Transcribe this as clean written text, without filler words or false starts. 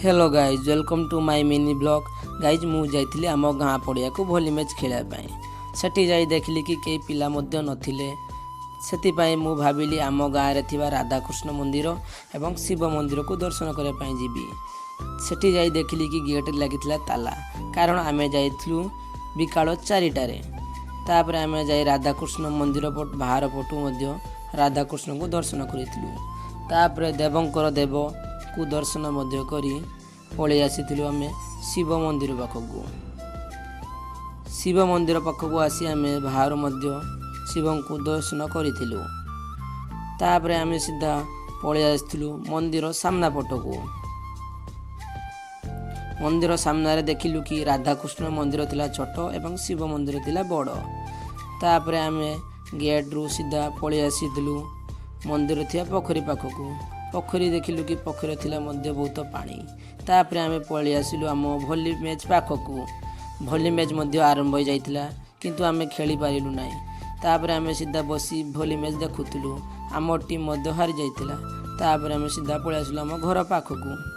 Hello guys, welcome to my mini vlog. Guys, ମୁଁ ଯାଇଥିଲି ଆମ ଗାଁ ପଡ଼ିଆକୁ ଭଲି ମ୍ୟାଚ୍ ଖେଳିବା ପାଇଁ। ସେଠି ଯାଇ ଦେଖିଲି କି କେହି ପିଲା ମଧ୍ୟ ନଥିଲେ। ସେଥିପାଇଁ ମୁଁ ଭାବିଲି ଆମ ଗାଁରେ ଥିବା ରାଧାକୃଷ୍ଣ ମନ୍ଦିର ଏବଂ ଶିବ ମନ୍ଦିରକୁ ଦର୍ଶନ କରିବା ପାଇଁ ଯିବି। ସେଠି ଯାଇ ଦେଖିଲି କି ଗେଟ୍ରେ ଲାଗିଥିଲା ତାଲା, କାରଣ ଆମେ ଯାଇଥିଲୁ ବିକାଳ 4ଟାରେ। ତାପରେ ଆମେ ଯାଇ ରାଧାକୃଷ୍ଣ ମନ୍ଦିର ବାହାର ପଟୁ ମଧ୍ୟ ରାଧାକୃଷ୍ଣଙ୍କୁ ଦର୍ଶନ କରିଥିଲୁ। ତାପରେ ଦେବଙ୍କର ଦେବକୁ ଦର୍ଶନ ମଧ୍ୟ କରି ପଳେଇ ଆସିଥିଲୁ ଆମେ ଶିବ ମନ୍ଦିର ପାଖକୁ। ଶିବ ମନ୍ଦିର ପାଖକୁ ଆସି ଆମେ ବାହାରୁ ମଧ୍ୟ ଶିବଙ୍କୁ ଦର୍ଶନ କରିଥିଲୁ। ତାପରେ ଆମେ ସିଧା ପଳେଇ ଆସିଥିଲୁ ମନ୍ଦିର ସାମ୍ନା ପଟକୁ। ମନ୍ଦିର ସାମ୍ନାରେ ଦେଖିଲୁ କି ରାଧାକୃଷ୍ଣ ମନ୍ଦିର ଥିଲା ଛୋଟ ଏବଂ ଶିବ ମନ୍ଦିର ଥିଲା ବଡ଼। ତାପରେ ଆମେ ଗେଟ୍ରୁ ସିଧା ପଳେଇ ଆସିଥିଲୁ ମନ୍ଦିର ଥିବା ପୋଖରୀ ପାଖକୁ। ପୋଖରୀ ଦେଖିଲୁ କି ପୋଖରୀରେ ଥିଲା ମଧ୍ୟ ବହୁତ ପାଣି। ତାପରେ ଆମେ ପଳେଇ ଆସିଲୁ ଆମ ଭଲି ମ୍ୟାଚ୍ ପାଖକୁ। ଭଲି ମ୍ୟାଚ୍ ମଧ୍ୟ ଆରମ୍ଭ ହୋଇଯାଇଥିଲା, କିନ୍ତୁ ଆମେ ଖେଳି ପାରିଲୁ ନାହିଁ। ତାପରେ ଆମେ ସିଧା ବସି ଭଲି ମ୍ୟାଚ୍ ଦେଖୁଥିଲୁ। ଆମ ଟିମ୍ ମଧ୍ୟ ହାରି ଯାଇଥିଲା। ତାପରେ ଆମେ ସିଧା ପଳେଇ ଆସିଲୁ ଆମ ଘର ପାଖକୁ।